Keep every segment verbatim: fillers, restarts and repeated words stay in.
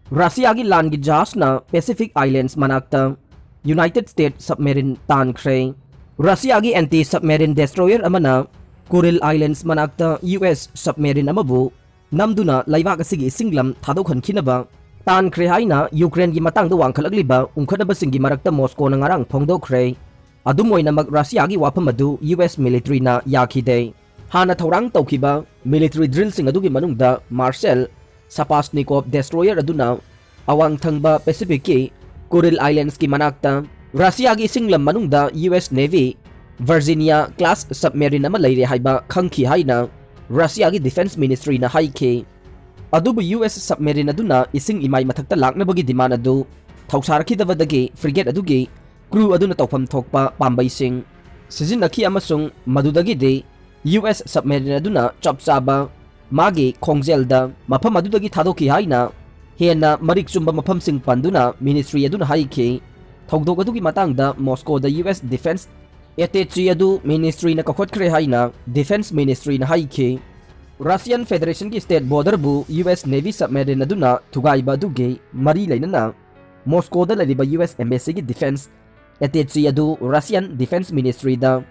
ꯔꯁꯤꯌꯥꯒꯤ ꯂꯥꯟꯒꯤ ꯖꯍꯥꯖꯅ Pacific Islands ꯃꯅꯥꯛꯇ United States submarine ꯇꯥꯟꯈ꯭ꯔꯦ꯫ ꯔꯁꯤꯌꯥꯒꯤ anti submarine destroyer ꯑꯃꯅ Kuril Islands ꯃꯅꯥꯛꯇ U S submarine ꯑꯃꯕꯨ ꯅꯝꯗꯨꯅ ꯂꯩꯕꯥꯛ ꯑꯁꯤꯒꯤ ꯏꯁꯤꯡ ꯂꯝ ꯊꯥꯗꯣꯛꯍꯟꯈꯤꯅꯕ ꯇꯥꯟꯈ꯭ꯔꯦ ꯍꯥꯏꯅ ꯌꯨꯀ꯭ꯔꯦꯟꯒꯤ ꯃꯇꯥꯡꯗ ꯋꯥꯡꯈꯠꯂꯛꯂꯤꯕ ꯎꯪꯈꯠꯅꯕꯁꯤꯡꯒꯤ ꯃꯔꯛꯇ ꯃꯣꯁꯀꯣꯅ ꯉꯔꯥꯡ ꯐꯣꯡꯗꯣꯛꯈ꯭ꯔꯦ꯫ ꯑꯗꯨꯝ ꯑꯣꯏꯅꯃꯛ, ꯔꯁꯤꯌꯥꯒꯤ ꯋꯥꯐꯝ ꯑꯗꯨ U S militaryꯅ ꯌꯥꯈꯤꯗꯦ꯫ ꯍꯥꯟꯅ ꯊꯧꯔꯥꯡ ꯇꯧꯈꯤꯕ military drillꯁꯤꯡ ꯑꯗꯨꯒꯤ ꯃꯅꯨꯡꯗ Marshal Sapashnikov destroyer ꯑꯗꯨꯅ ꯑꯋꯥꯡ ꯊꯪꯕ Pacificꯀꯤ Kuril Islandsꯀꯤ ꯃꯅꯥꯛꯇ ꯔꯁꯤꯌꯥꯒꯤ ꯏꯁꯤꯡ ꯂꯝ ꯃꯅꯨꯡꯗ U S Navy Virginia class submarine ꯑꯃ ꯂꯩꯔꯦ ꯍꯥꯏꯕ ꯈꯪꯈꯤ ꯍꯥꯏꯅ ꯔꯁꯤꯌꯥꯒꯤ Defense Ministryꯅ ꯍꯥꯏꯈꯤ꯫ ꯑꯗꯨꯕꯨ U S submarine ꯑꯗꯨꯅ ꯏꯁꯤꯡ ꯏꯃꯥꯏ ꯃꯊꯛꯇ ꯂꯥꯛꯅꯕꯒꯤ demand ꯑꯗꯨ ꯊꯧꯁꯥꯔꯛꯈꯤꯗꯕꯗꯒꯤ frigate ꯑꯗꯨꯒꯤ crew ꯑꯗꯨꯅ ꯇꯧꯐꯝ ꯊꯣꯛꯄ ꯄꯥꯝꯕꯩꯁꯤꯡ ꯁꯤꯖꯤꯟꯅꯈꯤ ꯑꯃꯁꯨꯡ ꯃꯗꯨꯗꯒꯤꯗꯤ U S submarine ꯑꯗꯨꯅ ꯆꯞ ꯆꯥꯕ ꯃꯥꯒꯤ ꯈꯣꯡꯖꯦꯜꯗ ꯃꯐꯝ ꯑꯗꯨꯗꯒꯤ ꯊꯥꯗꯣꯛꯈꯤ ꯍꯥꯏꯅ ꯍꯦꯟꯅ ꯃꯔꯤꯛ ꯆꯨꯝꯕ ꯃꯐꯝꯁꯤꯡ ꯄꯟꯗꯨꯅ ministry ꯑꯗꯨꯅ ꯍꯥꯏꯈꯤ꯫ ꯊꯧꯗꯣꯛ ꯑꯗꯨꯒꯤ ꯃꯇꯥꯡꯗ ꯃꯣꯁꯀꯣꯗ U S defense attache ꯑꯗꯨ ministryꯅ ꯀꯧꯈꯠꯈ꯭ꯔꯦ ꯍꯥꯏꯅ Defense ministryꯅ ꯍꯥꯏꯈꯤ꯫ Russian Federationꯒꯤ state borderꯕꯨ U S Navy submarine ꯑꯗꯨꯅ ꯊꯨꯒꯥꯏꯕ ꯑꯗꯨꯒꯤ ꯃꯔꯤ ꯂꯩꯅꯅ ꯃꯣꯁꯀꯣꯗ ꯂꯩꯔꯤꯕ U S embassyꯒꯤ defense attache ꯑꯗꯨ Russian Defense Ministryꯗ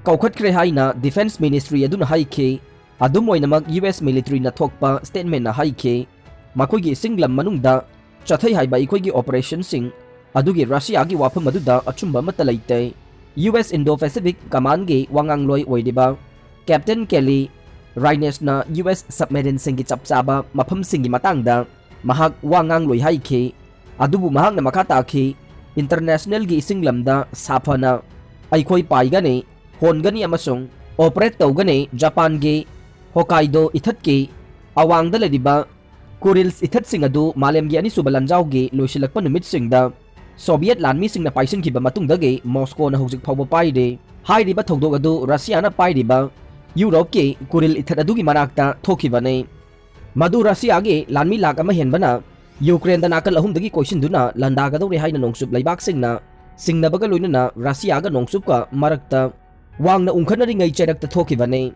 ꯀꯧꯈꯠꯈ꯭ꯔꯦ ꯍꯥꯏꯅ Defense Ministry ꯑꯗꯨꯅ ꯍꯥꯏꯈꯤ꯫ ꯑꯗꯨꯝ ꯑꯣꯏꯅꯃꯛ, U S militaryꯅ ꯊꯣꯛꯄ statementꯅ ꯍꯥꯏꯈꯤ, ꯃꯈꯣꯏꯒꯤ ꯏꯁꯤꯡ ꯂꯝ ꯃꯅꯨꯡꯗ ꯆꯠꯊꯩ ꯍꯥꯏꯕ ꯑꯩꯈꯣꯏꯒꯤ operationꯁꯤꯡ ꯑꯗꯨꯒꯤ ꯔꯁꯤꯌꯥꯒꯤ ꯋꯥꯐꯝ ꯑꯗꯨꯗ ꯑꯆꯨꯝꯕ ꯑꯃꯠꯇ ꯂꯩꯇꯦ꯫ U S Indo-Pacific Commandꯒꯤ ꯋꯥꯉꯥꯡꯂꯣꯏ ꯑꯣꯏꯔꯤꯕ Captain Kelly Reynesꯅ U S submarineꯁꯤꯡꯒꯤ ꯆꯞ ꯆꯥꯕ ꯃꯐꯝꯁꯤꯡꯒꯤ ꯃꯇꯥꯡꯗ ꯃꯍꯥꯛ ꯋꯥ ꯉꯥꯡꯂꯣꯏ ꯍꯥꯏꯈꯤ꯫ ꯑꯗꯨꯕꯨ ꯃꯍꯥꯛꯅ ꯃꯈꯥ ꯇꯥꯈꯤ, "Internationalꯒꯤ ꯏꯁꯤꯡ ꯂꯝꯗ ꯁꯥꯐꯅ ꯑꯩꯈꯣꯏ ꯄꯥꯏꯒꯅꯤ, ꯍꯣꯟꯒꯅꯤ ꯑꯃꯁꯨꯡ operate ꯇꯧꯒꯅꯤ꯫ ꯖꯄꯥꯟꯒꯤ Hokkaido ꯏꯊꯠꯀꯤ ꯑꯋꯥꯡꯗ ꯂꯩꯔꯤꯕ Kurils ꯏꯊꯠꯁꯤꯡ ꯑꯗꯨ ꯃꯥꯂꯦꯝꯒꯤ ꯑꯅꯤꯁꯨꯕ ꯂꯥꯟꯖꯥꯎꯒꯤ ꯂꯣꯏꯁꯤꯜꯂꯛꯄ ꯅꯨꯃꯤꯠꯁꯤꯡꯗ Soviet ꯂꯥꯟꯃꯤꯁꯤꯡꯅ ꯄꯥꯏꯁꯤꯟꯈꯤꯕ ꯃꯇꯨꯡꯗꯒꯤ ꯃꯣꯁꯀꯣꯅ ꯍꯧꯖꯤꯛ ꯐꯥꯎꯕ ꯄꯥꯏꯔꯤ꯫ ꯍꯥꯏꯔꯤꯕ ꯊꯧꯗꯣꯛ ꯑꯗꯨ ꯔꯁꯤꯌꯥꯅ ꯄꯥꯏꯔꯤꯕ ꯌꯨꯔꯣꯞꯀꯤ Kuril ꯏꯊꯠ ꯑꯗꯨꯒꯤ ꯃꯅꯥꯛꯇ ꯊꯣꯛꯈꯤꯕꯅꯤ꯫ ꯃꯗꯨ ꯔꯁꯤꯌꯥꯒꯤ ꯂꯥꯟꯃꯤ ꯂꯥꯈ ꯑꯃ ꯍꯦꯟꯕꯅ ꯌꯨꯀ꯭ꯔꯦꯟꯗ ꯅꯥꯀꯜ ꯑꯍꯨꯝꯗꯒꯤ ꯀꯣꯏꯁꯤꯟꯗꯨꯅ ꯂꯥꯟꯗꯥꯒꯗꯧꯔꯦ ꯍꯥꯏꯅ ꯅꯣꯡꯆꯨꯞ ꯂꯩꯕꯥꯛꯁꯤꯡꯅ ꯆꯤꯡꯅꯕꯒ ꯂꯣꯏꯅꯅ ꯔꯁꯤꯌꯥꯒ ꯅꯣꯡꯆꯨꯞꯀ ꯃꯔꯛꯇ ꯋꯥꯡꯅ ꯎꯪꯈꯠꯅꯔꯤꯉꯩ ꯆꯩꯔꯛꯇ ꯊꯣꯛꯈꯤꯕꯅꯤ꯫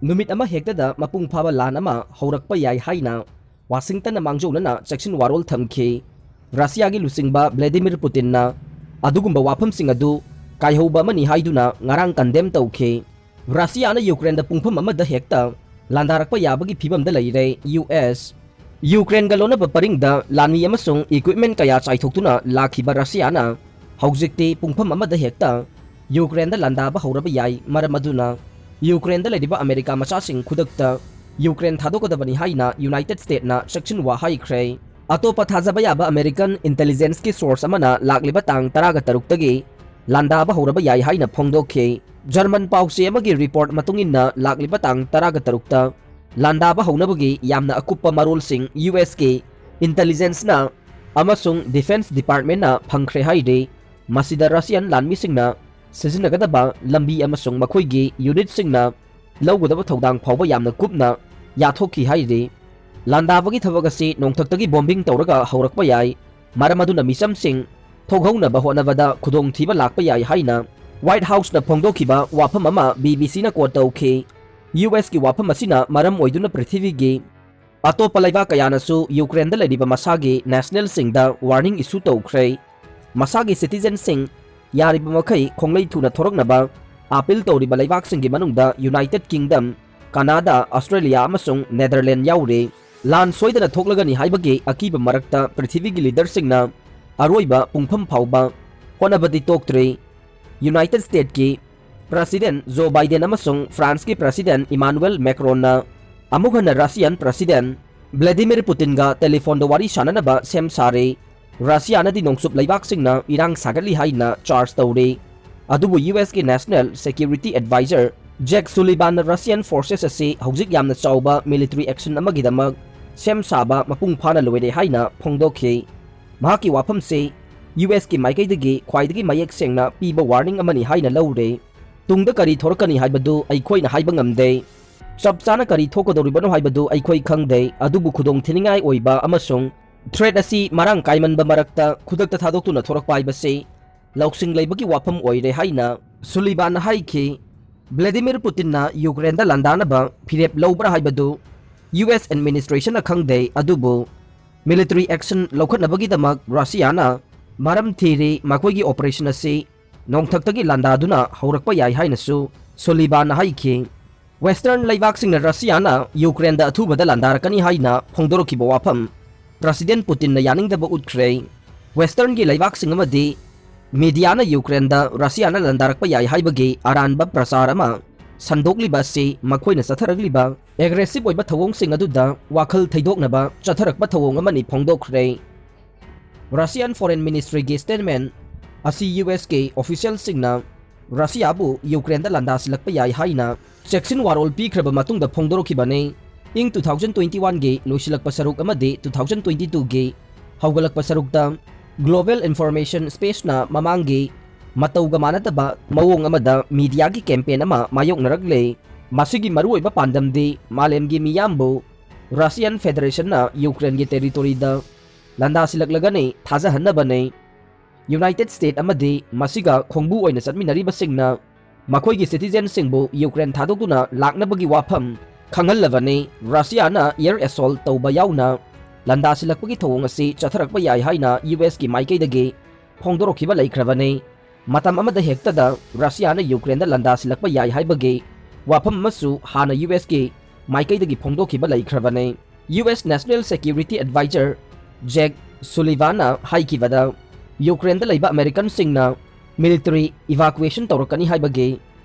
ꯅꯨꯃꯤꯠ ꯑꯃ ꯍꯦꯛꯇꯗ ꯃꯄꯨꯡ ꯐꯥꯕ ꯂꯥꯟ ꯑꯃ ꯍꯧꯔꯛꯄ ꯌꯥꯏ ꯍꯥꯏꯅ ꯋꯥꯁꯤꯡꯇꯟꯅ ꯃꯥꯡꯖꯧꯅꯅ ꯆꯦꯛꯁꯤꯟ ꯋꯥꯔꯣꯜ ꯊꯝꯈꯤ꯫ ꯔꯁꯤꯌꯥꯒꯤ ꯂꯨꯆꯤꯡꯕ ꯚ꯭ꯂꯦꯗꯤꯃꯤꯔ ꯄꯨꯇꯤꯟꯅ ꯑꯗꯨꯒꯨꯝꯕ ꯋꯥꯐꯝꯁꯤꯡ ꯑꯗꯨ ꯀꯥꯏꯍꯧꯕ ꯑꯃꯅꯤ ꯍꯥꯏꯗꯨꯅ ꯉꯔꯥꯡ ꯀꯟꯗꯦꯝ ꯇꯧꯈꯤ꯫ ꯔꯁꯤꯌꯥꯅ ꯌꯨꯀ꯭ꯔꯦꯟꯗ ꯄꯨꯡꯐꯝ ꯑꯃꯗ ꯍꯦꯛꯇ ꯂꯥꯟꯗꯥꯔꯛꯄ ꯌꯥꯕꯒꯤ ꯐꯤꯕꯝꯗ ꯂꯩꯔꯦ꯫ ꯌꯨ ꯑꯦꯁ ꯌꯨꯀ꯭ꯔꯦꯟꯒ ꯂꯣꯟꯅꯕ ꯄꯔꯤꯡꯗ ꯂꯥꯟꯃꯤ ꯑꯃꯁꯨꯡ ꯏꯀ꯭ꯋꯤꯞꯃꯦꯟ ꯀꯌꯥ ꯆꯥꯏꯊꯣꯛꯇꯨꯅ ꯂꯥꯛꯈꯤꯕ ꯔꯁꯤꯌꯥꯅ ꯍꯧꯖꯤꯛꯇꯤ ꯄꯨꯡꯐꯝ ꯑꯃꯗ ꯍꯦꯛꯇ ꯌꯨꯀ꯭ꯔꯦꯟꯗ ꯂꯥꯟꯗꯥꯕ ꯍꯧꯔꯕ ꯌꯥꯏ꯫ ꯃꯔꯝ ꯑꯗꯨꯅ ꯌꯨꯀ꯭ꯔꯦꯟꯗ ꯂꯩꯔꯤꯕ ꯑꯃꯦꯔꯤꯀꯥ ꯃꯆꯥꯁꯤꯡ ꯈꯨꯗꯛꯇ ꯌꯨꯀ꯭ꯔꯦꯟ ꯊꯥꯗꯣꯛꯀꯗꯕꯅꯤ ꯍꯥꯏꯅ ꯌꯨꯅꯥꯏꯇꯦꯗ ꯁ꯭ꯇꯦꯠꯅ ꯆꯦꯛꯁꯤꯟꯋꯥ ꯍꯥꯏꯈ꯭ꯔꯦ꯫ ꯑꯇꯣꯞꯄ ꯊꯥꯖꯕ ꯌꯥꯕ ꯑꯃꯦꯔꯤꯀꯟ ꯏꯟꯇꯦꯂꯤꯖꯦꯟꯁꯀꯤ ꯁꯣꯔꯁ ꯑꯃꯅ ꯂꯥꯛꯂꯤꯕ ꯇꯥꯡ ꯇꯔꯥꯒ ꯇꯔꯨꯛꯇꯒꯤ ꯂꯥꯟꯗꯥꯕ ꯍꯧꯔꯕ ꯌꯥꯏ ꯍꯥꯏꯅ ꯐꯣꯡꯗꯣꯛꯈꯤ꯫ ꯖꯔꯃꯟ ꯄꯥꯎꯆꯦ ꯑꯃꯒꯤ ꯔꯤꯄꯣꯔꯠ ꯃꯇꯨꯡ ꯏꯟꯅ ꯂꯥꯛꯂꯤꯕ ꯇꯥꯡ ꯇꯔꯥꯒ ꯇꯔꯨꯛꯇ ꯂꯥꯟꯗꯥꯕ ꯍꯧꯅꯕꯒꯤ ꯌꯥꯝꯅ ꯑꯀꯨꯞꯄ ꯃꯔꯣꯜꯁꯤꯡ ꯌꯨ ꯑꯦꯁꯀꯤ ꯏꯟꯇꯦꯂꯤꯖꯦꯟꯁꯅ ꯑꯃꯁꯨꯡ ꯗꯤꯐꯦꯟꯁ ꯗꯤꯄꯥꯔꯠꯃꯦꯟꯠꯅ ꯐꯪꯈ꯭ꯔꯦ ꯍꯥꯏꯔꯤ꯫ ꯃꯁꯤꯗ ꯔꯁꯤꯌꯥꯟ ꯂꯥꯟꯃꯤꯁꯤꯡꯅ ꯁꯤꯖꯤꯟꯅꯒꯗꯕ ꯂꯝꯕꯤ ꯑꯃꯁꯨꯡ ꯃꯈꯣꯏꯒꯤ ꯌꯨꯅꯤꯠꯁꯤꯡꯅ ꯂꯧꯒꯗꯕ ꯊꯧꯗꯥꯡ ꯐꯥꯎꯕ ꯌꯥꯝꯅ ꯀꯨꯞꯅ ꯌꯥꯊꯣꯛꯈꯤ ꯍꯥꯏꯔꯤ꯫ ꯂꯥꯟꯗꯥꯕꯒꯤ ꯊꯕꯛ ꯑꯁꯤ ꯅꯣꯡꯊꯛꯇꯒꯤ ꯕꯣꯝꯕꯤꯡ ꯇꯧꯔꯒ ꯍꯧꯔꯛꯄ ꯌꯥꯏ, ꯃꯔꯝ ꯑꯗꯨꯅ ꯃꯤꯆꯝꯁꯤꯡ ꯊꯣꯛꯍꯧꯅꯕ ꯍꯣꯠꯅꯕꯗ ꯈꯨꯗꯣꯡꯊꯤꯕ ꯂꯥꯛꯄ ꯌꯥꯏ ꯍꯥꯏꯅ ꯋꯥꯏꯠ ꯍꯥꯎꯁꯅ ꯐꯣꯡꯗꯣꯛꯈꯤꯕ ꯋꯥꯐꯝ ꯑꯃ ꯕꯤ ꯕꯤ ꯁꯤꯅ ꯀꯣꯠ ꯇꯧꯈꯤ꯫ ꯌꯨ ꯑꯦꯁꯀꯤ ꯋꯥꯐꯝ ꯑꯁꯤꯅ ꯃꯔꯝ ꯑꯣꯏꯗꯨꯅ ꯄ꯭ꯔꯤꯊꯤꯕꯤꯒꯤ ꯑꯇꯣꯞꯄ ꯂꯩꯕꯥꯛ ꯀꯌꯥꯅꯁꯨ ꯌꯨꯀ꯭ꯔꯦꯟꯗ ꯂꯩꯔꯤꯕ ꯃꯁꯥꯒꯤ ꯅꯦꯁꯅꯦꯜꯁꯤꯡꯗ ꯋꯥꯔꯅꯤꯡ ꯏꯁꯨ ꯇꯧꯈ꯭ꯔꯦ꯫ ꯃꯁꯥꯒꯤ ꯁꯤꯇꯤꯖꯦꯟꯁꯤꯡ ꯌꯥꯔꯤꯕ ꯃꯈꯩ ꯈꯣꯡꯂꯩ ꯊꯨꯅ ꯊꯣꯔꯛꯅꯕ ꯑꯥꯄꯤꯜ ꯇꯧꯔꯤꯕ ꯂꯩꯕꯥꯛꯁꯤꯡꯒꯤ ꯃꯅꯨꯡꯗ ꯌꯨꯅꯥꯏꯇꯦꯗ ꯀꯤꯡꯗꯝ, ꯀꯅꯥꯗꯥ, ꯑꯁꯇ꯭ꯔꯦꯂꯤꯌꯥ ꯑꯃꯁꯨꯡ ꯅꯦꯗꯔꯂꯦꯟ ꯌꯥꯎꯔꯤ꯫ ꯂꯥꯟ ꯁꯣꯏꯗꯅ ꯊꯣꯛꯂꯒꯅꯤ ꯍꯥꯏꯕꯒꯤ ꯑꯀꯤꯕ ꯃꯔꯛꯇ ꯄ꯭ꯔꯤꯊꯤꯕꯤꯒꯤ ꯂꯤꯗꯔꯁꯤꯡꯅ ꯑꯔꯣꯏꯕ ꯄꯨꯡꯐꯝ ꯐꯥꯎꯕ ꯍꯣꯠꯅꯕꯗꯤ ꯇꯣꯛꯇ꯭ꯔꯤ꯫ ꯌꯨꯅꯥꯏꯇꯦꯗ ꯁ꯭ꯇꯦꯠꯀꯤ ꯄ꯭ꯔꯁꯤꯗꯦꯟꯠ ꯖꯣ ꯕꯥꯏꯗꯦꯟ ꯑꯃꯁꯨꯡ ꯐ꯭ꯔꯥꯟꯁꯀꯤ ꯄ꯭ꯔꯁꯤꯗꯦꯟꯠ ꯏꯃꯥꯅꯨꯑꯦꯜ ꯃꯦꯀ꯭ꯔꯣꯟꯅ ꯑꯃꯨꯛ ꯍꯟꯅ ꯔꯁꯤꯌꯥꯟ ꯄ꯭ꯔꯁꯤꯗꯦꯟꯠ ꯚ꯭ꯂꯦꯗꯤꯃꯤꯔ ꯄꯨꯇꯤꯟꯒ ꯇꯦꯂꯤꯐꯣꯟꯗ ꯋꯥꯔꯤ ꯁꯥꯅꯅꯕ ꯁꯦꯝ ꯁꯥꯔꯦ꯫ ꯔꯁꯤꯌꯥꯅꯗꯤ ꯅꯣꯡꯆꯨꯞ ꯂꯩꯕꯥꯛꯁꯤꯡꯅ ꯏꯔꯥꯡ ꯁꯥꯒꯠꯂꯤ ꯍꯥꯏꯅ ꯆꯥꯔꯖ ꯇꯧꯔꯤ꯫ ꯑꯗꯨꯕꯨ ꯌꯨ ꯑꯦꯁꯀꯤ ꯅꯦꯁꯅꯦꯜ ꯁꯦꯀ꯭ꯌꯨꯔꯤꯇꯤ ꯑꯦꯗꯚꯥꯏꯖꯔ ꯖꯦꯛ ꯁꯨꯂꯤꯚꯥꯟꯅ ꯔꯁꯤꯌꯥꯟ ꯐꯣꯔꯁꯦꯁ ꯑꯁꯤ ꯍꯧꯖꯤꯛ ꯌꯥꯝꯅ ꯆꯥꯎꯕ ꯃꯤꯂꯤꯇꯔꯤ ꯑꯦꯛꯁꯟ ꯑꯃꯒꯤꯗꯃꯛ ꯁꯦꯝ ꯁꯥꯕ ꯃꯄꯨꯡ ꯐꯥꯅ ꯂꯣꯏꯔꯦ ꯍꯥꯏꯅ ꯐꯣꯡꯗꯣꯛꯈꯤ꯫ ꯃꯍꯥꯛꯀꯤ ꯋꯥꯐꯝꯁꯤ ꯌꯨ ꯑꯦꯁꯀꯤ ꯃꯥꯏꯀꯩꯗꯒꯤ ꯈ꯭ꯋꯥꯏꯗꯒꯤ ꯃꯌꯦꯛ ꯁꯦꯡꯅ ꯄꯤꯕ ꯋꯥꯔꯅꯤꯡ ꯑꯃꯅꯤ ꯍꯥꯏꯅ ꯂꯧꯔꯦ꯫ ꯇꯨꯡꯗ ꯀꯔꯤ ꯊꯣꯔꯛꯀꯅꯤ ꯍꯥꯏꯕꯗꯨ ꯑꯩꯈꯣꯏꯅ ꯍꯥꯏꯕ ꯉꯝꯗꯦ꯫ ꯆꯞ ꯆꯥꯅ ꯀꯔꯤ ꯊꯣꯛꯀꯗꯧꯔꯤꯕꯅꯣ ꯍꯥꯏꯕꯗꯨ ꯑꯩꯈꯣꯏ ꯈꯪꯗꯦ, ꯑꯗꯨꯕꯨ ꯈꯨꯗꯣꯡ ꯊꯤꯅꯤꯡꯉꯥꯏ ꯑꯣꯏꯕ ꯑꯃꯁꯨꯡ ꯊ꯭ꯔꯦꯠ ꯑꯁꯤ ꯃꯔꯥꯡ ꯀꯥꯏꯃꯟꯕ ꯃꯔꯛꯇ ꯈꯨꯗꯛꯇ ꯊꯥꯗꯣꯛꯇꯨꯅ ꯊꯣꯔꯛꯄ ꯍꯥꯏꯕꯁꯤ ꯂꯧꯁꯤꯡ ꯂꯩꯕꯒꯤ ꯋꯥꯐꯝ ꯑꯣꯏꯔꯦ ꯍꯥꯏꯅ ꯁꯨꯂꯤꯚꯥꯟꯅ ꯍꯥꯏꯈꯤ꯫ ꯚ꯭ꯂꯦꯗꯤꯃꯤꯔ ꯄꯨꯇꯤꯟꯅ ꯌꯨꯀ꯭ꯔꯦꯟꯗ ꯂꯥꯟꯗꯥꯅꯕ ꯐꯤꯔꯦꯞ ꯂꯧꯕ꯭ꯔꯥ ꯍꯥꯏꯕꯗꯨ ꯌꯨ ꯑꯦꯁ administrationꯅ ꯈꯪꯗꯦ, ꯑꯗꯨꯕꯨ military action ꯂꯧꯈꯠꯅꯕꯒꯤꯗꯃꯛ ꯔꯁꯤꯌꯥꯅ ꯃꯔꯝ ꯊꯤꯔꯤ, ꯃꯈꯣꯏꯒꯤ operation ꯑꯁꯤ ꯅꯣꯡꯊꯛꯇꯒꯤ ꯂꯥꯟꯗꯥꯗꯨꯅ ꯍꯧꯔꯛꯄ ꯌꯥꯏ ꯍꯥꯏꯅꯁꯨ ꯁꯨꯂꯤꯚꯥꯟꯅ ꯍꯥꯏꯈꯤ꯫ Western ꯂꯩꯕꯥꯛꯁꯤꯡꯅ ꯔꯁꯤꯌꯥꯅ ꯌꯨꯀ꯭ꯔꯦꯟꯗ ꯑꯊꯨꯕꯗ ꯂꯥꯟꯗꯥꯔꯛꯀꯅꯤ ꯍꯥꯏꯅ ꯐꯣꯡꯗꯣꯔꯛꯈꯤꯕ ꯋꯥꯐꯝ President Putinꯅ ꯌꯥꯅꯤꯡꯗꯕ ꯎꯠꯈ꯭ꯔꯦ꯫ Westernꯒꯤ ꯂꯩꯕꯥꯛꯁꯤꯡ ꯑꯃꯗꯤ mediaꯅ ꯌꯨꯀ꯭ꯔꯦꯟꯗ ꯔꯁꯤꯌꯥꯅ ꯂꯥꯟꯗꯥꯔꯛꯄ ꯌꯥꯏ ꯍꯥꯏꯕꯒꯤ ꯑꯔꯥꯟꯕ ꯄ꯭ꯔꯆꯥꯔ ꯑꯃ ꯁꯟꯗꯣꯛꯂꯤꯕ ꯑꯁꯤ ꯃꯈꯣꯏꯅ ꯆꯠꯊꯔꯛꯂꯤꯕ aggressive ꯑꯣꯏꯕ ꯊꯧꯑꯣꯡꯁꯤꯡ ꯑꯗꯨꯗ ꯋꯥꯈꯜ ꯊꯩꯗꯣꯛꯅꯕ ꯆꯠꯊꯔꯛꯄ ꯊꯧꯑꯣꯡ ꯑꯃꯅꯤ ꯐꯣꯡꯗꯣꯛꯈ꯭ꯔꯦ꯫ Russian Foreign Ministryꯒꯤ statement ꯑꯁꯤ ꯌꯨ ꯑꯦꯁꯀꯤ officialꯁꯤꯡꯅ ꯔꯁꯤꯌꯥꯕꯨ ꯌꯨꯀ꯭ꯔꯦꯟꯗ ꯂꯥꯟꯗꯥꯁꯤꯜꯂꯛꯄ ꯌꯥꯏ ꯍꯥꯏꯅ ꯆꯦꯛꯁꯤꯟ ꯋꯥꯔꯣꯜ ꯄꯤꯈ꯭ꯔꯕ ꯃꯇꯨꯡꯗ ꯐꯣꯡꯗꯣꯔꯛꯈꯤꯕꯅꯤ꯫ ꯏꯪ two thousand twenty oneꯒꯤ ꯂꯣꯏꯁꯤꯜꯂꯛꯄ ꯁꯔꯨꯛ ꯑꯃꯗꯤ two thousand twenty twoꯒꯤ ꯍꯧꯒꯠꯂꯛꯄ ꯁꯔꯨꯛꯇ global information spaceꯅ ꯃꯃꯥꯡꯒꯤ ꯃꯇꯧꯒ ꯃꯥꯟꯅꯗꯕ ꯃꯑꯣꯡ ꯑꯃꯗ mediaꯒꯤ campaign ꯑꯃ ꯃꯥꯌꯣꯛꯅꯔꯛꯂꯦ꯫ ꯃꯁꯤꯒꯤ ꯃꯔꯨꯑꯣꯏꯕ ꯄꯥꯟꯗꯝꯗꯤ ꯃꯥꯂꯦꯝꯒꯤ ꯃꯤꯌꯥꯝꯕꯨ Russian Federationꯅ ꯌꯨꯀ꯭ꯔꯦꯟꯒꯤ territoryꯗ ꯂꯥꯟꯗꯥꯁꯤꯜꯂꯛꯂꯒꯅꯤ ꯊꯥꯖꯍꯟꯅꯕꯅꯤ꯫ United States ꯑꯃꯗꯤ ꯃꯁꯤꯒ ꯈꯣꯡꯕꯨ ꯑꯣꯏꯅ ꯆꯠꯃꯤꯟꯅꯔꯤꯕꯁꯤꯡꯅ ꯃꯈꯣꯏꯒꯤ citizenꯁꯤꯡꯕꯨ ꯌꯨꯀ꯭ꯔꯦꯟ ꯊꯥꯗꯣꯛꯇꯨꯅ ꯂꯥꯛꯅꯕꯒꯤ ꯋꯥꯐꯝ ꯈꯪꯍꯜꯂꯕꯅꯤ꯫ ꯔꯁꯤꯌꯥꯅ air assault ꯇꯧꯕ ꯌꯥꯎꯅ ꯂꯥꯟꯗꯥꯁꯤꯜꯂꯛꯄꯒꯤ ꯊꯧꯑꯣꯡ ꯑꯁꯤ ꯆꯠꯊꯔꯛꯄ ꯌꯥꯏ ꯍꯥꯏꯅ ꯌꯨ ꯑꯦꯁꯀꯤ ꯃꯥꯏꯀꯩꯗꯒꯤ ꯐꯣꯡꯗꯣꯔꯛꯈꯤꯕ ꯂꯩꯈ꯭ꯔꯕꯅꯤ꯫ ꯃꯇꯝ ꯑꯃꯗ ꯍꯦꯛꯇꯗ ꯔꯁꯤꯌꯥꯅ ꯌꯨꯀ꯭ꯔꯦꯟꯗ ꯂꯥꯟꯗꯥꯁꯤꯜꯂꯛꯄ ꯌꯥꯏ ꯍꯥꯏꯕꯒꯤ ꯋꯥꯐꯝ ꯑꯃꯁꯨ ꯍꯥꯟꯅ ꯌꯨ ꯑꯦꯁꯀꯤ ꯃꯥꯏꯀꯩꯗꯒꯤ ꯐꯣꯡꯗꯣꯛꯈꯤꯕ ꯂꯩꯈ꯭ꯔꯕꯅꯤ꯫ U S National Security Advisor Jake Sullivanꯅ ꯍꯥꯏꯈꯤꯕꯗ, ꯌꯨꯀ꯭ꯔꯦꯟꯗ ꯂꯩꯕ Americanꯁꯤꯡꯅ military evacuation ꯇꯧꯔꯛꯀꯅꯤ ꯍꯥꯏꯕꯒꯤ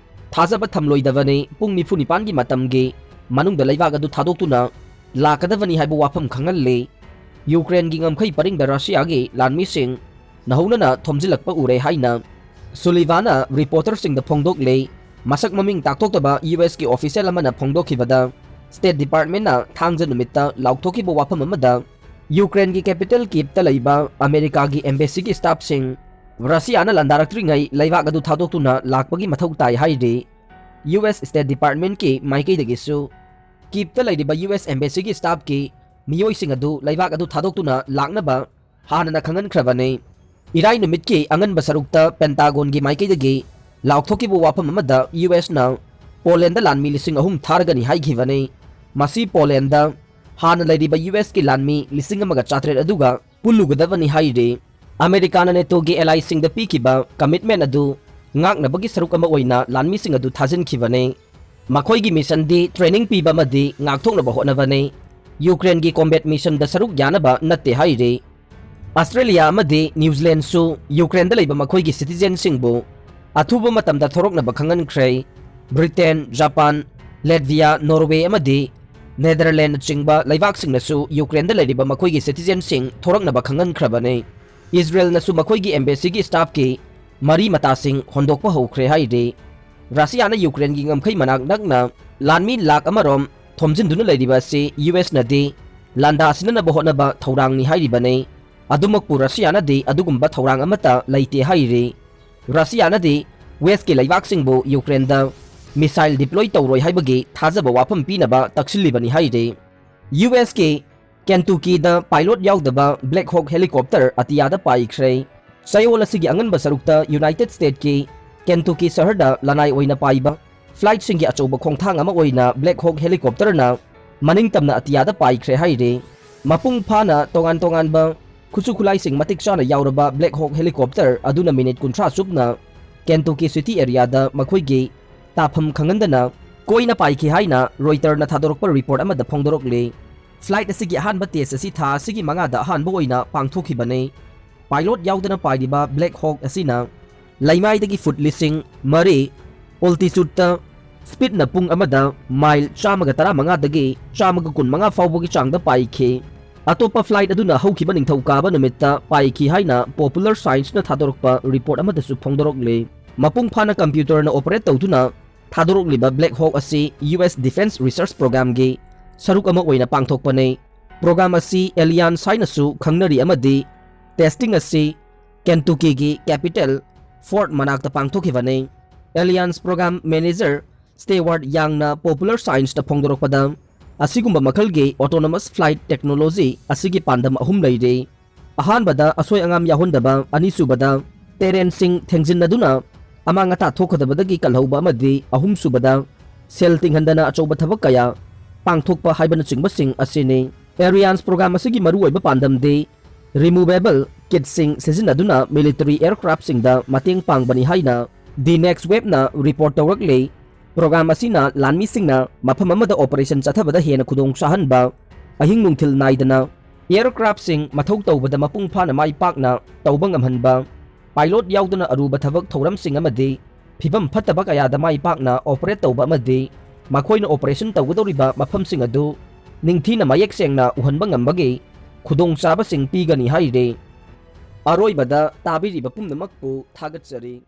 ꯊꯥꯖꯕ ꯊꯝꯂꯣꯏꯗꯕꯅꯤ, ꯄꯨꯡ ꯅꯤꯐꯨ ꯅꯤꯄꯥꯟꯒꯤ ꯃꯇꯝꯒꯤ ꯃꯅꯨꯡꯗ ꯂꯩꯕꯥꯛ ꯑꯗꯨ ꯊꯥꯗꯣꯛꯇꯨꯅ ꯂꯥꯛꯀꯗꯕꯅꯤ ꯍꯥꯏꯕ ꯋꯥꯐꯝ ꯈꯪꯍꯜꯂꯤ꯫ ꯌꯨꯀ꯭ꯔꯦꯟꯒꯤ ꯉꯝꯈꯩ ꯄꯔꯤꯡꯗ ꯔꯁꯤꯌꯥꯒꯤ ꯂꯥꯟꯃꯤꯁꯤꯡ ꯅꯧꯍꯧꯅꯅ ꯊꯣꯝꯖꯤꯜꯂꯛꯄ ꯎꯔꯦ ꯍꯥꯏꯅ ꯁꯨꯂꯤꯚꯥꯅ reporterꯁꯤꯡꯗ ꯐꯣꯡꯗꯣꯛꯂꯦ꯫ ꯃꯁꯛ ꯃꯃꯤꯡ ꯇꯥꯛꯊꯣꯛꯇꯕ ꯌꯨ ꯑꯦꯁꯀꯤ official ꯑꯃꯅ ꯐꯣꯡꯗꯣꯛꯈꯤꯕꯗ, State Departmentꯅ ꯊꯥꯡꯖ ꯅꯨꯃꯤꯠꯇ ꯂꯥꯎꯊꯣꯛꯈꯤꯕ ꯋꯥꯐꯝ ꯑꯃꯗ, ꯌꯨꯀ꯭ꯔꯦꯟꯒꯤ capital Kyivꯇ ꯂꯩꯕ ꯑꯃꯦꯔꯤꯀꯥꯒꯤ embassyꯒꯤ staffꯁꯤꯡ ꯔꯁꯤꯌꯥꯅ ꯂꯥꯟꯗꯥꯔꯛꯇ꯭ꯔꯤꯉꯩ ꯂꯩꯕꯥꯛ ꯑꯗꯨ ꯊꯥꯗꯣꯛꯇꯨꯅ ꯂꯥꯛꯄꯒꯤ ꯃꯊꯧ ꯇꯥꯏ ꯍꯥꯏꯔꯤ꯫ ꯌꯨ ꯑꯦꯁ State Departmentꯀꯤ ꯃꯥꯏꯀꯩꯗꯒꯤꯁꯨ Kyivꯇ ꯂꯩꯔꯤꯕ ꯌꯨ ꯑꯦꯁ embassyꯒꯤ staffꯀꯤ ꯃꯤꯑꯣꯏꯁꯤꯡ ꯑꯗꯨ ꯂꯩꯕꯥꯛ ꯑꯗꯨ ꯊꯥꯗꯣꯛꯇꯨꯅ ꯂꯥꯛꯅꯕ ꯍꯥꯟꯅꯅ ꯈꯪꯍꯟꯈ꯭ꯔꯕꯅꯤ꯫ ꯏꯔꯥꯏ ꯅꯨꯃꯤꯠꯀꯤ ꯑꯉꯟꯕ ꯁꯔꯨꯛꯇ Pentagonꯒꯤ ꯃꯥꯏꯀꯩꯗꯒꯤ ꯂꯥꯎꯊꯣꯛꯈꯤꯕ ꯋꯥꯐꯝ ꯑꯃꯗ ꯌꯨ ꯑꯦꯁꯅ ꯄꯣꯂꯦꯟꯗ ꯂꯥꯟꯃꯤ ꯂꯤꯁꯤꯡ ꯑꯍꯨꯝ ꯊꯥꯔꯒꯅꯤ ꯍꯥꯏꯈꯤꯕꯅꯤ꯫ ꯃꯁꯤ ꯄꯣꯂꯦꯟꯗ ꯍꯥꯟꯅ ꯂꯩꯔꯤꯕ ꯌꯨ ꯑꯦꯁꯀꯤ ꯂꯥꯟꯃꯤ ꯂꯤꯁꯤꯡ ꯑꯃꯒ ꯆꯥꯇ꯭ꯔꯦꯠ ꯑꯗꯨꯒ ꯄꯨꯜꯂꯨꯒꯗꯕꯅꯤ ꯍꯥꯏꯔꯤ꯫ ꯑꯃꯦꯔꯤꯀꯥꯅ ꯅꯦꯇꯣꯒꯤ ꯑꯦꯂꯥꯏꯁꯤꯡꯗ ꯄꯤꯈꯤꯕ ꯀꯃꯤꯠꯃꯦꯟ ꯑꯗꯨ ꯉꯥꯛꯅꯕꯒꯤ ꯁꯔꯨꯛ ꯑꯃ ꯑꯣꯏꯅ ꯂꯥꯟꯃꯤꯁꯤꯡ ꯑꯗꯨ ꯊꯥꯖꯤꯟꯈꯤꯕꯅꯤ꯫ ꯃꯈꯣꯏꯒꯤ ꯃꯤꯁꯟꯗꯤ ꯇ꯭ꯔꯦꯅꯤꯡ ꯄꯤꯕ ꯑꯃꯗꯤ ꯉꯥꯛꯊꯣꯛꯅꯕ ꯍꯣꯠꯅꯕꯅꯤ꯫ ꯌꯨꯀ꯭ꯔꯦꯟꯒꯤ ꯀꯣꯝꯕꯦꯠ ꯃꯤꯁꯟꯗ ꯁꯔꯨꯛ ꯌꯥꯅꯕ ꯅꯠꯇꯦ ꯍꯥꯏꯔꯤ꯫ ꯑꯁꯇ꯭ꯔꯦꯂꯤꯌꯥ ꯑꯃꯗꯤ ꯅ꯭ꯌꯨꯖꯤꯂꯦꯟꯗꯁꯨ ꯌꯨꯀ꯭ꯔꯦꯟꯗ ꯂꯩꯕ ꯃꯈꯣꯏꯒꯤ ꯁꯤꯇꯤꯖꯦꯟꯁꯤꯡꯕꯨ ꯑꯊꯨꯕ ꯃꯇꯝꯗ ꯊꯣꯔꯛꯅꯕ ꯈꯪꯍꯟꯈ꯭ꯔꯦ꯫ ꯕ꯭ꯔꯤꯇꯦꯟ, ꯖꯄꯥꯟ, ꯂꯦꯠꯚꯤꯌꯥ, ꯅꯣꯔꯋꯦ ꯑꯃꯗꯤ ꯅꯦꯗꯔꯂꯦꯟꯗꯅꯆꯤꯡꯕ ꯂꯩꯕꯥꯛꯁꯤꯡꯅꯁꯨ ꯌꯨꯀ꯭ꯔꯦꯟꯗ ꯂꯩꯔꯤꯕ ꯃꯈꯣꯏꯒꯤ ꯁꯤꯇꯤꯖꯦꯟꯁꯤꯡ ꯊꯣꯔꯛꯅꯕ ꯈꯪꯍꯟꯈ꯭ꯔꯕꯅꯤ꯫ ꯏꯖꯔꯦꯜꯅꯁꯨ ꯃꯈꯣꯏꯒꯤ ꯑꯦꯝꯕꯦꯁꯤꯒꯤ ꯁ꯭ꯇꯥꯐꯀꯤ ꯃꯔꯤ ꯃꯇꯥꯁꯤꯡ ꯍꯣꯟꯗꯣꯛꯄ ꯍꯧꯈ꯭ꯔꯦ ꯍꯥꯏꯔꯤ꯫ ꯔꯁꯤꯌꯥꯅ ꯌꯨꯀ꯭ꯔꯦꯟꯒꯤ ꯉꯝꯈꯩ ꯃꯅꯥꯛ ꯅꯛꯅ ꯂꯥꯟꯃꯤ ꯂꯥꯈ ꯑꯃꯔꯣꯝ ꯊꯣꯝꯖꯤꯟꯗꯨꯅ ꯂꯩꯔꯤꯕ ꯑꯁꯤ ꯌꯨ ꯑꯦꯁꯅꯗꯤ ꯂꯥꯟꯗꯥ ꯁꯤꯟꯅꯅꯕ ꯍꯣꯠꯅꯕ ꯊꯧꯔꯥꯡꯅꯤ ꯍꯥꯏꯔꯤꯕꯅꯤ꯫ ꯑꯗꯨꯃꯛꯄꯨ ꯔꯁꯤꯌꯥꯅꯗꯤ ꯑꯗꯨꯒꯨꯝꯕ ꯊꯧꯔꯥꯡ ꯑꯃꯠꯇ ꯂꯩꯇꯦ ꯍꯥꯏꯔꯤ꯫ ꯔꯁꯤꯌꯥꯅꯗꯤ ꯋꯦꯁꯀꯤ ꯂꯩꯕꯥꯛꯁꯤꯡꯕꯨ ꯌꯨꯀ꯭ꯔꯦꯟꯗ ꯃꯤꯁꯥꯏꯜ ꯗꯤꯄ꯭ꯂꯣꯏ ꯇꯧꯔꯣꯏ ꯍꯥꯏꯕꯒꯤ ꯊꯥꯖꯕ ꯋꯥꯐꯝ ꯄꯤꯅꯕ ꯇꯛꯁꯤꯜꯂꯤꯕꯅꯤ ꯍꯥꯏꯔꯤ꯫ ꯌꯨ ꯑꯦꯁꯀꯤ ꯀꯦꯟꯇꯨꯀꯤꯗ ꯄꯥꯏꯂꯣꯠ ꯌꯥꯎꯗꯕ ꯕ꯭ꯂꯦꯛ ꯍꯣꯛ ꯍꯦꯂꯤꯀꯣꯞꯇꯔ ꯑꯇꯤꯌꯥꯗ ꯄꯥꯏꯈ꯭ꯔꯦ꯫ ꯆꯌꯣꯜ ꯑꯁꯤꯒꯤ ꯑꯉꯟꯕ ꯁꯔꯨꯛꯇ ꯌꯨꯅꯥꯏꯇꯦꯗ ꯁ꯭ꯇꯦꯠꯀꯤ ꯀꯦꯟꯇꯨꯀꯤ ꯁꯍꯔꯗ ꯂꯅꯥꯏ ꯑꯣꯏꯅ ꯄꯥꯏꯕ ꯐ꯭ꯂꯥꯏꯠꯁꯤꯡꯒꯤ ꯑꯆꯧꯕ ꯈꯣꯡꯊꯥꯡ ꯑꯃ ꯑꯣꯏꯅ ꯕ꯭ꯂꯦꯛ ꯍꯣꯛ ꯍꯦꯂꯤꯀꯣꯞꯇꯔꯅ ꯃꯅꯤꯡ ꯇꯝꯅ ꯑꯇꯤꯌꯥꯗ ꯄꯥꯏꯈ꯭ꯔꯦ ꯍꯥꯏꯔꯤ꯫ ꯃꯄꯨꯡ ꯐꯥꯅ ꯇꯣꯉꯥꯟ ꯇꯣꯉꯥꯟꯕ ꯈꯨꯠꯁꯨ ꯈꯨꯠꯂꯥꯏꯁꯤꯡ ꯃꯇꯤꯛ ꯆꯥꯅ ꯌꯥꯎꯔꯕ ꯕ꯭ꯂꯦꯛ ꯍꯣꯛ ꯍꯦꯂꯤꯀꯣꯞꯇꯔ ꯑꯗꯨꯅ ꯃꯤꯅꯤꯠ ꯀꯨꯟꯊ꯭ꯔꯥ ꯆꯨꯞꯅ ꯀꯦꯟꯇꯨꯀꯤ ꯁꯤꯇꯤ ꯑꯦꯔꯤꯌꯥꯗ ꯃꯈꯣꯏꯒꯤ ꯇꯥꯐꯝ ꯈꯪꯍꯟꯗꯅ ꯀꯣꯏꯅ ꯄꯥꯏꯈꯤ ꯍꯥꯏꯅ ꯔꯣꯏꯇꯔꯅ ꯊꯥꯗꯣꯔꯛꯄ ꯔꯤꯄꯣꯔꯠ ꯑꯃꯗ ꯐꯣꯡꯗꯣꯔꯛꯂꯤ꯫ ꯐ꯭ꯂꯥꯏꯠ ꯑꯁꯤꯒꯤ ꯑꯍꯥꯟꯕ ꯇꯦꯁ ꯑꯁꯤ ꯊꯥ ꯑꯁꯤꯒꯤ ꯃꯉꯥꯗ ꯑꯍꯥꯟꯕ ꯑꯣꯏꯅ ꯄꯥꯡꯊꯣꯛꯈꯤꯕꯅꯤ꯫ ꯄꯥꯏꯂꯣꯠ ꯌꯥꯎꯗꯅ ꯄꯥꯏꯔꯤꯕ ꯕ꯭ꯂꯦꯛ ꯍꯣꯛ ꯑꯁꯤꯅ ꯂꯩꯃꯥꯏꯗꯒꯤ ꯐꯨꯠ ꯂꯤꯁꯤꯡ ꯃꯔꯤ ꯑꯣꯜꯇꯤꯆꯨꯠꯇ ꯁ꯭ꯄꯤꯠꯅ ꯄꯨꯡ ꯑꯃꯗ ꯃꯥꯏꯜ ꯆꯥꯝꯃꯒ ꯇꯔꯥꯃꯉꯥꯗꯒꯤ ꯆꯥꯝꯃꯒ ꯀꯨꯟꯃꯉꯥ ꯐꯥꯎꯕꯒꯤ ꯆꯥꯡꯗ ꯄꯥꯏꯈꯤ꯫ ꯑꯇꯣꯞꯄ ꯐ꯭ꯂꯥꯏꯠ ꯑꯗꯨꯅ ꯍꯧꯈꯤꯕ ꯅꯤꯡꯊꯧꯀꯥꯕ ꯅꯨꯃꯤꯠꯇ ꯄꯥꯏꯈꯤ ꯍꯥꯏꯅ ꯄꯣꯄꯨꯂꯔ ꯁꯥꯏꯟꯁꯅ ꯊꯥꯗꯣꯔꯛꯄ ꯔꯤꯄꯣꯔꯠ ꯑꯃꯗꯁꯨ ꯐꯣꯡꯗꯣꯔꯛꯂꯤ꯫ ꯃꯄꯨꯡ ꯐꯥꯅ ꯀꯝꯄ꯭ꯌꯨꯇꯔꯅ ꯑꯣꯄꯔꯦꯠ ꯇꯧꯗꯨꯅ ꯊꯥꯗꯣꯔꯛꯂꯤꯕ ꯕ꯭ꯂꯦꯛ ꯍꯣꯛ ꯑꯁꯤ ꯌꯨ ꯑꯦꯁ ꯗꯤꯐꯦꯟꯁ ꯔꯤꯁꯔꯆ ꯄ꯭ꯔꯣꯒ꯭ꯔꯥꯝꯒꯤ ꯁꯔꯨꯛ ꯑꯃ ꯑꯣꯏꯅ ꯄꯥꯡꯊꯣꯛꯄꯅꯤ꯫ ꯄ꯭ꯔꯣꯒ꯭ꯔꯥꯝ ꯑꯁꯤ ꯑꯦꯂꯤꯌꯥꯟꯁ ꯍꯥꯏꯅꯁꯨ ꯈꯪꯅꯔꯤ ꯑꯃꯗꯤ ꯇꯦꯁꯇꯤꯡ ꯑꯁꯤ ꯀꯦꯟꯇꯨꯀꯤꯒꯤ ꯀꯦꯄꯤꯇꯦꯜ ꯐꯣꯔꯠ ꯃꯅꯥꯛꯇ ꯄꯥꯡꯊꯣꯛꯈꯤꯕꯅꯤ꯫ ꯑꯦꯂꯤꯌꯥꯟꯁ ꯄ꯭ꯔꯣꯒ꯭ꯔꯥꯝ ꯃꯦꯅꯦꯖꯔ ꯁ꯭ꯇꯦꯋꯥꯔꯠ ꯌꯥꯡꯅ ꯄꯣꯄꯨꯂꯔ ꯁꯥꯏꯟꯁꯇ ꯐꯣꯡꯗꯣꯔꯛꯄꯗ, ꯑꯁꯤꯒꯨꯝꯕ ꯃꯈꯜꯒꯤ ꯑꯣꯇꯣꯅꯣꯃꯁ ꯐ꯭ꯂꯥꯏꯠ ꯇꯦꯛꯅꯣꯂꯣꯖꯤ ꯑꯁꯤꯒꯤ ꯄꯥꯟꯗꯝ ꯑꯍꯨꯝ ꯂꯩꯔꯤ꯫ ꯑꯍꯥꯟꯕꯗ, ꯑꯁꯣꯏ ꯑꯉꯥꯝ ꯌꯥꯎꯍꯟꯗꯕ, ꯑꯅꯤꯁꯨꯕꯗ, ꯇꯦꯔꯦꯟꯁꯤꯡ ꯊꯦꯡꯖꯤꯟꯅꯗꯨꯅ ꯑꯃꯥꯡ ꯑꯇꯥ ꯊꯣꯛꯀꯗꯕꯗꯒꯤ ꯀꯜꯍꯧꯕ, ꯑꯃꯗꯤ ꯑꯍꯨꯝꯁꯨꯕꯗ, ꯁꯦꯜ ꯇꯤꯡꯍꯟꯗꯅ ꯑꯆꯧꯕ ꯊꯕꯛ ꯀꯌꯥ ꯄꯥꯡꯊꯣꯛꯄ ꯍꯥꯏꯕꯅꯆꯤꯡꯕꯁꯤꯡ ꯑꯁꯤꯅꯤ꯫ ꯑꯦꯔꯤꯌꯥꯟꯁ ꯄ꯭ꯔꯣꯒ꯭ꯔꯥꯝ ꯑꯁꯤꯒꯤ ꯃꯔꯨꯑꯣꯏꯕ ꯄꯥꯟꯗꯝꯗꯤ removable kitꯁꯤꯡ ꯁꯤꯖꯤꯟꯅꯗꯨꯅ military aircraftꯁꯤꯡꯗ ꯃꯇꯦꯡ ꯄꯥꯡꯕꯅꯤ ꯍꯥꯏꯅ The Next Webꯅ report ꯇꯧꯔꯛꯂꯤ꯫ ꯄ꯭ꯔꯣꯒ꯭ꯔꯥꯝ ꯑꯁꯤꯅ ꯂꯥꯟꯃꯤꯁꯤꯡꯅ ꯃꯐꯝ ꯑꯃꯗ operation ꯆꯠꯊꯕꯗ ꯍꯦꯟꯅ ꯈꯨꯗꯣꯡ ꯆꯥꯍꯟꯕ, ꯑꯍꯤꯡ ꯅꯨꯡꯊꯤꯜ ꯅꯥꯏꯗꯅ aircraftꯁꯤꯡ ꯃꯊꯧ ꯇꯧꯕꯗ ꯃꯄꯨꯡ ꯐꯥꯅ ꯃꯥꯏ ꯄꯥꯛꯅ ꯇꯧꯕ ꯉꯝꯍꯟꯕ, pilot ꯌꯥꯎꯗꯅ ꯑꯔꯨꯕ ꯊꯕꯛ ꯊꯧꯔꯝꯁꯤꯡ ꯑꯃꯗꯤ ꯐꯤꯕꯝ ꯐꯠꯇꯕ ꯀꯌꯥꯗ ꯃꯥꯏ ꯄꯥꯛꯅ operate ꯇꯧꯕ ꯑꯃꯗꯤ ꯃꯈꯣꯏꯅ operation ꯇꯧꯒꯗꯧꯔꯤꯕ ꯃꯐꯝꯁꯤꯡ ꯑꯗꯨ ꯅꯤꯡꯊꯤꯅ ꯃꯌꯦꯛ ꯁꯦꯡꯅ ꯎꯍꯟꯕ ꯉꯝꯕꯒꯤ ꯈꯨꯗꯣꯡꯆꯥꯕꯁꯤꯡ ꯄꯤꯒꯅꯤ ꯍꯥꯏꯔꯤ꯫ ꯑꯔꯣꯏꯕꯗ ꯇꯥꯕꯤꯔꯤꯕ ꯄꯨꯝꯅꯃꯛꯄꯨ ꯊꯥꯒꯠꯆꯔꯤ꯫